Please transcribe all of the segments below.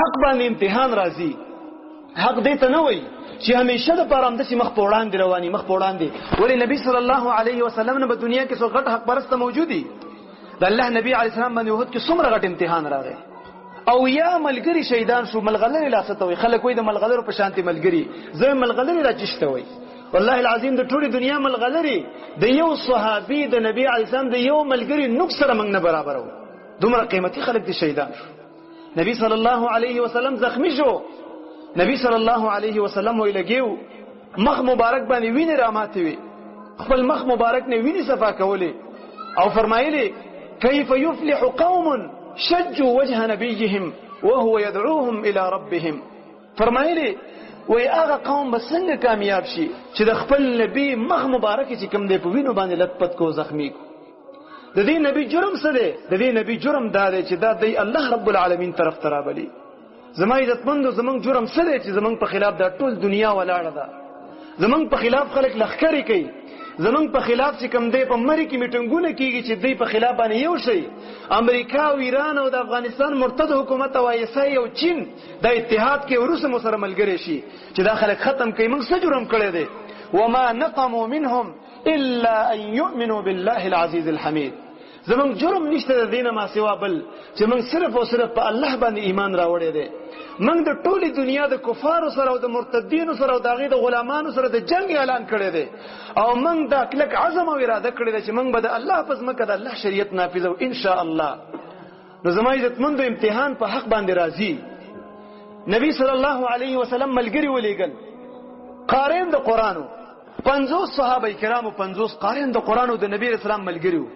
حق باندې امتحان راځي. حق دې ته نه وای چې همیشه د پاره هم داسې مخ په وړاندې رواني، مخ په وړاندې. ولې نبی صلی الله علیه وسلم نه په دنیا کې څو غټ حق پرسته موجودي؟ د الله نبی علیه السلام باندې احد کې څومره غټ امتحان راغی او یا ملګری شهیدان شو. ملغلرې لا څه ته وایي؟ خلک وایي د ملغلرو په شانتې ملګري، زه ملغلرې را چشته وایي. والله العظیم د ټولې دنیا ملغلرې د یو صحابي د نبی علیه السلام د یو ملګری نوک سره موږ نه برابرو. دومره قیمتي خلک دي شهیدان شو. نبی صلی الله علیه وسلم زخمی شو. نبی صلی الله علیه وسلم وی لګیو مخ مبارک باندې وینې راماتې وي، خپل مخ مبارک نه وینې صفا کولې او فرمایلی کیف یفلح قوم شجوا وجه نبیهم وهو يدعوهم الى ربهم. فرمایلی وی هغه قوم به څنګه کامیاب شي چې د خپل نبی مخ مبارک چې کوم دی په وینو باندې لت پت کو زخمی کو. د دې نبی جرم څه دی؟ د دې نبی جرم دا دی چې دا دی الله رب العالمین طرف ته رابلی. زما عزتمندو، زمونږ جرم څه دی چې زمونږ په خلاف دا ټول دنیا ولاړه ده؟ زمونږ په خلاف خلک لښکرې کوي، زمونږ په خلاف چې کوم دی په مري کې میټنګونه کیږي چې دوی په خلاف باندې یو شي. امریکا او ایران او د افغانستان مرتد حکومت او آی اس آی او چین دا اتحاد کې وروسته مو سره ملګری شي چې دا خلک ختم کوي. موږ څه جرم کړی دی؟ وما نقموا منهم الا ان يؤمنوا بالله العزيز الحميد. زمونږ جرم نشته د دینه ما سوا بل چې موږ صرف او صرف په الله باندې ایمان راوړی دی. موږ د ټولې دنیا د کفارو سره او د مرتدینو سره او د هغې د غلامانو سره د جنگ اعلان کړی دی او موږ دا کلک عزم او اراده کړې ده چې موږ به د الله په ځمکه د الله شریعت نافذو ان شاء الله. نو زما عزتمندو، امتحان په حق باندې راځي. نبی صلی الله علیه وسلم ملګری ولېږل، قارین د قرانو 50 صحابه کرامو، 50 قارین د قرانو د نبی رسول الله ملګریو،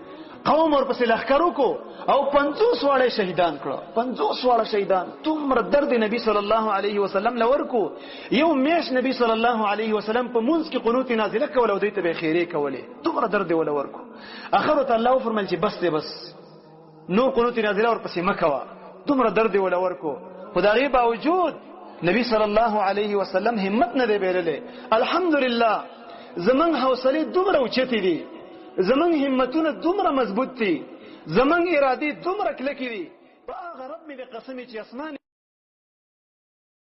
قوم ورپسې لښکر وکړو او 50 واړه شهیدان کړو. 50 واړه شهیدان. دومره درد نبی صلی الله علیه وسلم لور کو. یو میش نبی صلی الله علیه وسلم په مونږ کې قنوت نازله کول او دوی ته به خیره کولې. دومره درد ول ورکو. اخر ته الله فرمایل چې بس دی بس، نور قنوت نازله ورپسې مکوه. دومره درد ول ورکو، خو د هغې باوجود نبی صلی الله علیه وسلم همت نه دی بیللی. الحمدلله زمونږ حوصلې دومره اوچتې دي، زمونږ همتونه دومره مضبوط دي، زمونږ ارادې دومره کلکې دي. په هغه رب مې د قسم چې اسمان